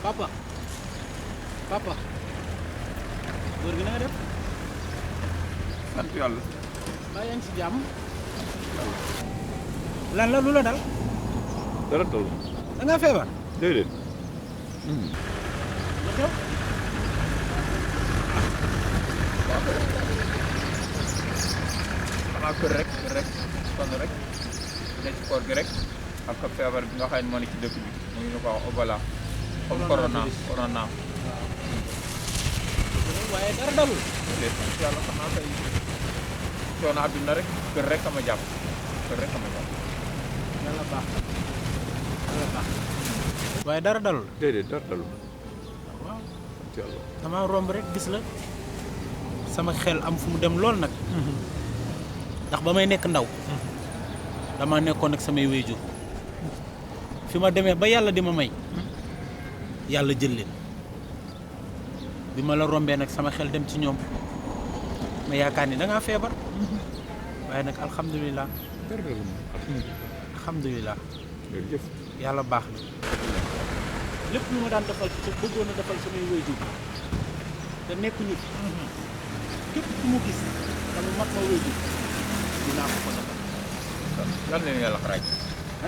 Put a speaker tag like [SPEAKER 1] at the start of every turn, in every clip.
[SPEAKER 1] papa papa góor gi na nga def
[SPEAKER 2] sant yàlla.
[SPEAKER 1] mbaa yaa ngi si jàmm lan la lu la dal
[SPEAKER 2] dara toll.
[SPEAKER 1] da nga feebar
[SPEAKER 2] déedéet.
[SPEAKER 1] lu xew
[SPEAKER 2] xanaa kër rek sonn rek ne ci koor gi rek ak feebar bi nga xam ne moo ne ci dëkk bi mu ngi ñu ko wax Ebola comme corona
[SPEAKER 1] waaye dara dalul
[SPEAKER 2] déedéet sant yàlla xanaa kay coono àdduna rek kër rek ama jàpp kër rek ama jàpp.
[SPEAKER 1] yàlla baax waaye dara dalul
[SPEAKER 2] déedéet dara dalul.
[SPEAKER 1] waaw
[SPEAKER 2] sant yàlla.
[SPEAKER 1] dama romb rek gis la sama xel am fu mu dem lool nag ndax ba may nekk ndaw dama nekkoon ak samay wéyjur fi ma demee ba yàlla di ma may yàlla jël leen bi ma la rombee nag sama xel dem ci ñoom ma yaakaar ni da ngaa feebar waaye nag alhamdulilah
[SPEAKER 2] dara dalul.
[SPEAKER 1] alhamdulilah
[SPEAKER 2] jërëjëf.
[SPEAKER 1] yàlla baax na lépp lu ma daan defal te bëggoon a defal samay wéyjur te nekkuñu fi képp ku mu gis te mu mat ma wéyjur dinaa ko ko defal
[SPEAKER 2] lan la ñu yàlla xaraaj.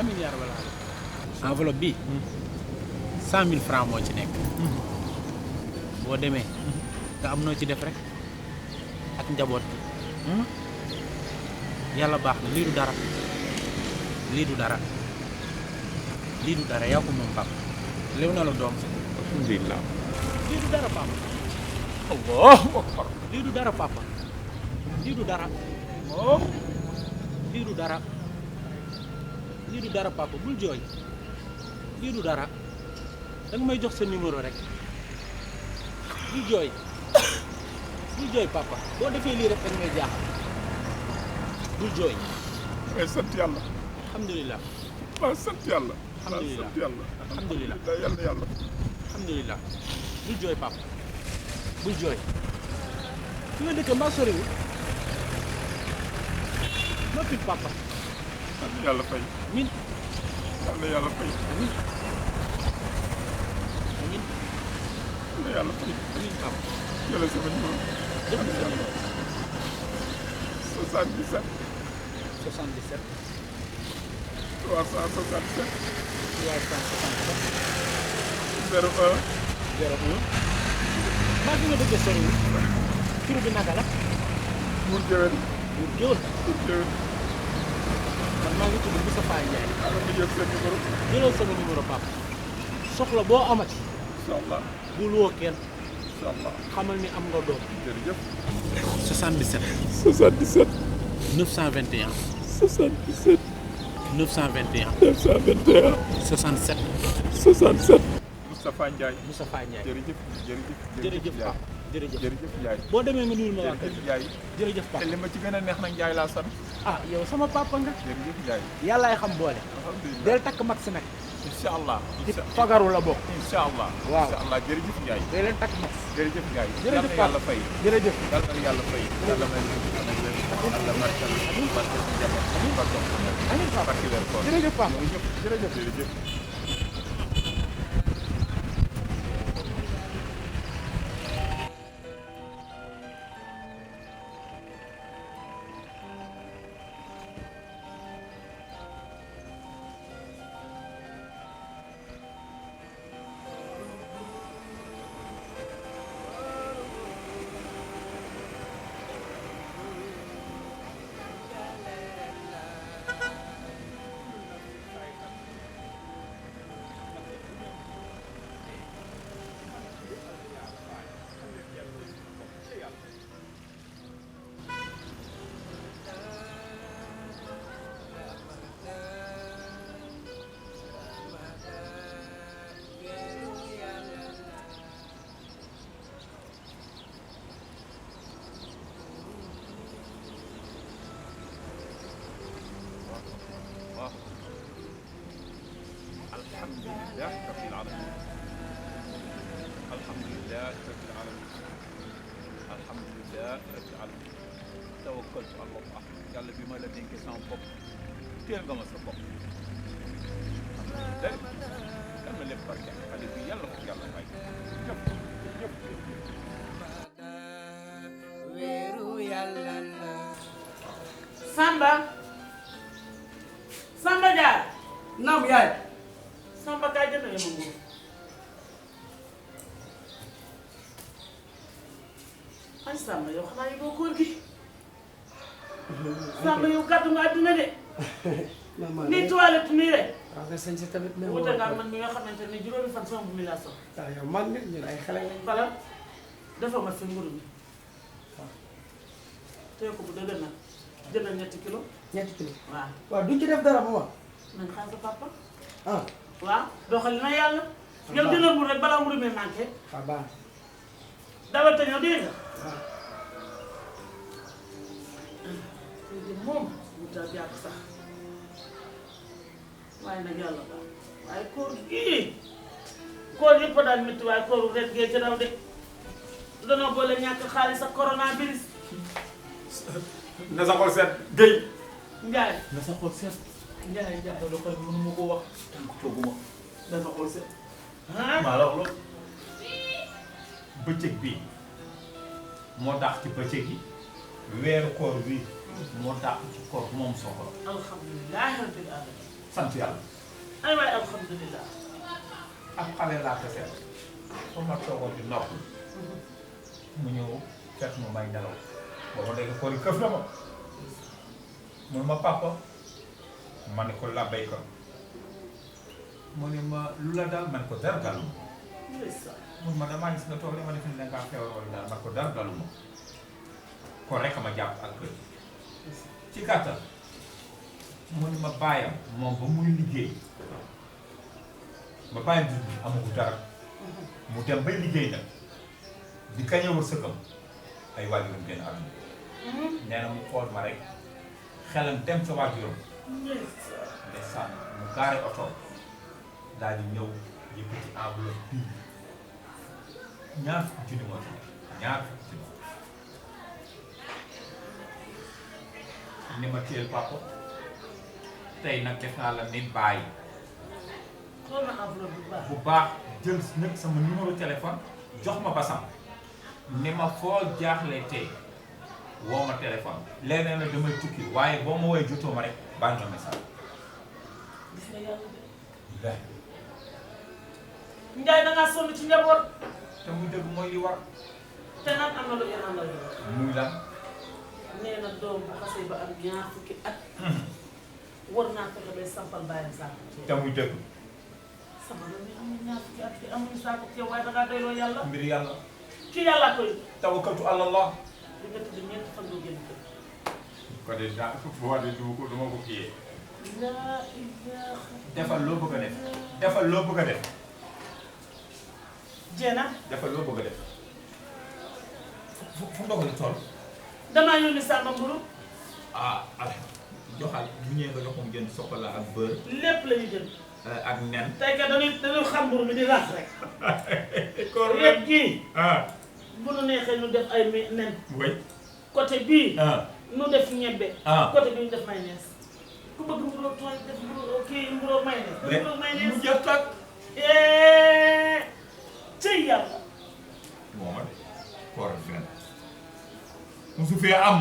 [SPEAKER 1] amiin yaa rabbal aalamiin enveloppe bi 100 000 francs moo ci nekk boo demee nga am noo ci def rek ak njaboot bi yàlla baax na lii du dara lii du dara lii du dara yaa ko moom papa léew na la doom
[SPEAKER 2] alhamdulilah.
[SPEAKER 1] lii du dara papa
[SPEAKER 2] allahu akbar.
[SPEAKER 1] lii du dara papa lii du dara oh lii du dara lii du dara papa bul jooy lii du dara danga may jox sa numéro rek bul jooy papa boo defee lii rek danga may jaaxal bul jooy
[SPEAKER 2] may sant yàlla.
[SPEAKER 1] alhamdulilah
[SPEAKER 2] maa sant yàlla.
[SPEAKER 1] alhamdulilah
[SPEAKER 2] sant yàlla.
[SPEAKER 1] alhamdulilah
[SPEAKER 2] yàlla.
[SPEAKER 1] alhamdulilah bul jooy papa bul jooy fi nga dëkk mbaa soriwul noppi papa
[SPEAKER 2] sant yàlla fay.
[SPEAKER 1] min
[SPEAKER 2] yàlla fay.
[SPEAKER 1] amin amin
[SPEAKER 2] yàlla fay.
[SPEAKER 1] amin papa
[SPEAKER 2] jëlal sama numéro.
[SPEAKER 1] dëgg sa numéro
[SPEAKER 2] 77
[SPEAKER 1] 77
[SPEAKER 2] 367
[SPEAKER 1] 367
[SPEAKER 2] 01
[SPEAKER 1] 01 maa fi nga dëkk soriwul tur bi naka la
[SPEAKER 2] Mour Géwél.
[SPEAKER 1] Mour Géwél
[SPEAKER 2] Mour Géwél.
[SPEAKER 1] man maa ngi tudd Moustapha Ndiaye
[SPEAKER 2] alors nga jël seen numéro.
[SPEAKER 1] jëlal sama numéro papa soxla boo amati
[SPEAKER 2] incha allah.
[SPEAKER 1] bul woo kenn
[SPEAKER 2] incha allah.
[SPEAKER 1] xamal ni am nga doom
[SPEAKER 2] jërëjëf.
[SPEAKER 1] 77
[SPEAKER 2] 77
[SPEAKER 1] 921
[SPEAKER 2] 77
[SPEAKER 1] 921
[SPEAKER 2] 921
[SPEAKER 1] 67
[SPEAKER 2] 67. Moustapha Ndiaye.
[SPEAKER 1] Moustapha Ndiaye
[SPEAKER 2] jërëjëf
[SPEAKER 1] jërëjëf papa jërëjëf
[SPEAKER 2] jërëjëf Ndiaye.
[SPEAKER 1] boo demee nga nuyul ma waa kër
[SPEAKER 2] jërëjëf Ndiaye.
[SPEAKER 1] jërëjëf
[SPEAKER 2] te
[SPEAKER 1] papa
[SPEAKER 2] li ma ci gën a neex nag Ndiaye laa sant.
[SPEAKER 1] ah yow sama papa nga
[SPEAKER 2] jërëjëf Ndiaye.
[SPEAKER 1] yàllaay xam boole
[SPEAKER 2] alhamdulilah.
[SPEAKER 1] del takk mag si nag
[SPEAKER 2] incha allah.
[SPEAKER 1] ci fagaru la bokk
[SPEAKER 2] incha allah.
[SPEAKER 1] waaw
[SPEAKER 2] incha allah jërëjëf Ndiaye.
[SPEAKER 1] day leen takk mag
[SPEAKER 2] jërëjëf Ndiaye.
[SPEAKER 1] jërëjëf
[SPEAKER 2] yàlla yàlla fay.
[SPEAKER 1] jërëjëf
[SPEAKER 2] yàlla na yàlla fay. yàlla may leen yàlla barkeel barkeel si njaboot. barkeel
[SPEAKER 1] amiin papa
[SPEAKER 2] barkeel weer koor.
[SPEAKER 1] jërëjëf papa
[SPEAKER 2] jërëjëf jërëjëf. الحمد لله رب العالمين. الحمد لله رب العالمين. الحمد لله رب العالمين. توكلت على الله. يلا بما لا دينك سام بوب تيل غما سا بوب. yal na lépp barke xale bi yàlla ko yàlla may ñëpp ñëpp
[SPEAKER 3] Samba Samba Dia
[SPEAKER 4] naam yaay.
[SPEAKER 3] Samba kaay jëndale ma mburu ay Samba yow xanaa yëgoo koor gi Samba yow gàddu nga àddina de nii toilette nii rek
[SPEAKER 4] waaw nga sañ si tamit même
[SPEAKER 3] wute nga man mi nga xamante ne juróomi fan sama bu mi laa sol
[SPEAKER 4] waaw yow mag nit ñun ay xale lañ.
[SPEAKER 3] xala dafa ma fi mburu mi tey ko bu dëgër nag jëndal 7 kilo
[SPEAKER 4] ñetti kilo.
[SPEAKER 3] waaw
[SPEAKER 4] waaw duñ ci def dara bu ma.
[SPEAKER 3] nañ xaar sa papa
[SPEAKER 4] ah
[SPEAKER 3] waaw doxali na yàlla yow jëndal mburu rek balaa mburu mi manqué
[SPEAKER 4] waaw baax
[SPEAKER 3] dawal te ñëw dégg nga
[SPEAKER 4] waaw.
[SPEAKER 3] léegi moom wutal jàpp sax waaye nag yàlla baax waaye koor gii koor yëpp a daan métti waaye kooru ren gee ci raw de danoo boole ñàkk xaalis ak coronavirus
[SPEAKER 2] na sa xol seet Guèye
[SPEAKER 3] Njaay
[SPEAKER 1] na sa xol seet
[SPEAKER 3] Njaay Njaay
[SPEAKER 1] loolu koy mënuma ko wax tànk tooguma
[SPEAKER 3] na sa xol set ah
[SPEAKER 1] maa la wax loolu
[SPEAKER 5] bëccëg bii moo dàq ci bëccëg yi weeru koor bii moo dàq ci koor moom soxla
[SPEAKER 3] alhamdulilah rabbil alamin
[SPEAKER 5] sant yàlla
[SPEAKER 3] ay waay alhamdulilah
[SPEAKER 5] ak xale laa kese fa ma toogoon di nopp mu ñëw fekk ma may nelaw booba dégg koor yi këf na ma mun ma papa ma ne ko labbay ko mu ne ma lu la daal ma ne ko dara dalu ma
[SPEAKER 3] ndeysaan
[SPEAKER 5] mun ma damaa gis nga toog li ma def ni da ngaa feebar wala daal ma ne ko dara dalu ma ko rek ma jàpp ak kër ci gàttal mu ne ma bàyyam moom ba muy liggéey ba bàyyam bi amagu dara mu dem bay liggéey nag di kañe wërsëgam ay waajuram génn àdduna nee na mu xool ma rek xelam dem sa waajuram
[SPEAKER 3] ndeysaan
[SPEAKER 5] ndeysaan mu gaare oto daal di ñëw yëkkati enveloppe bii ñaar fukki junni moo ci nekk ñaar fukki junni ni ma téel papa tey nag def naa la ni bàyyi
[SPEAKER 3] xool na enveloppe bu baax
[SPEAKER 5] bu baax jël nag sama numéro téléphone jox ma basam ni ma foo jaaxlee tey woo ma téléphone leneen la damay tukki waaye boo ma woowee jotoo ma rek bàyyi ma message
[SPEAKER 3] gis nga yàlla de
[SPEAKER 5] billahi
[SPEAKER 3] Njaay dangaa sonn ci njaboot
[SPEAKER 5] te muy dëgg mooy li war
[SPEAKER 3] te nag am na lu ngeen àndal yow
[SPEAKER 5] muy lan
[SPEAKER 3] nee na doom bu xasee ba am ñaar fukki at war naa fexe bay sampal bàyyam saako ceeb
[SPEAKER 5] te muy dëgg
[SPEAKER 3] sama doom yi am na ñaar fukki at yi amuñu saako ceeb waaye dangaa doyloo yàlla
[SPEAKER 5] mbir yàlla
[SPEAKER 3] ki yàllaa koy
[SPEAKER 5] tawakkaltu ala Allah
[SPEAKER 3] di nga tëdd ñeenti fan doo génn kër
[SPEAKER 5] ko de daa bu wax de du ma ko kiyee
[SPEAKER 3] laa ilaaha
[SPEAKER 5] defal loo bëgg a def defal loo bëgg a def
[SPEAKER 3] jeena
[SPEAKER 5] defal loo bëgg a def fu ndogali tool
[SPEAKER 3] damaa yónni Samba mburu
[SPEAKER 5] ah alhamdulilah joxal bu ñëwee nga jox ko mu jënd sokola ak beurre
[SPEAKER 3] lépp la ñu jënd
[SPEAKER 5] ak nen
[SPEAKER 3] tey kat dañuy xam mburu mi di rax rek
[SPEAKER 5] koor
[SPEAKER 3] lépp gii
[SPEAKER 5] ah
[SPEAKER 3] bu nu neexee ñu def ay nen
[SPEAKER 5] way
[SPEAKER 3] côté bii
[SPEAKER 5] ah
[SPEAKER 3] nu def ñebbe
[SPEAKER 5] ah
[SPEAKER 3] côté bii ñu def mayonnaise ku bëgg mburu tooy def mburu kii mburu mayonnaise def mburu
[SPEAKER 5] mu
[SPEAKER 3] mayonnaise
[SPEAKER 5] jëf tak
[SPEAKER 3] cëy yàlla
[SPEAKER 5] moo ma de koor fen musu fee am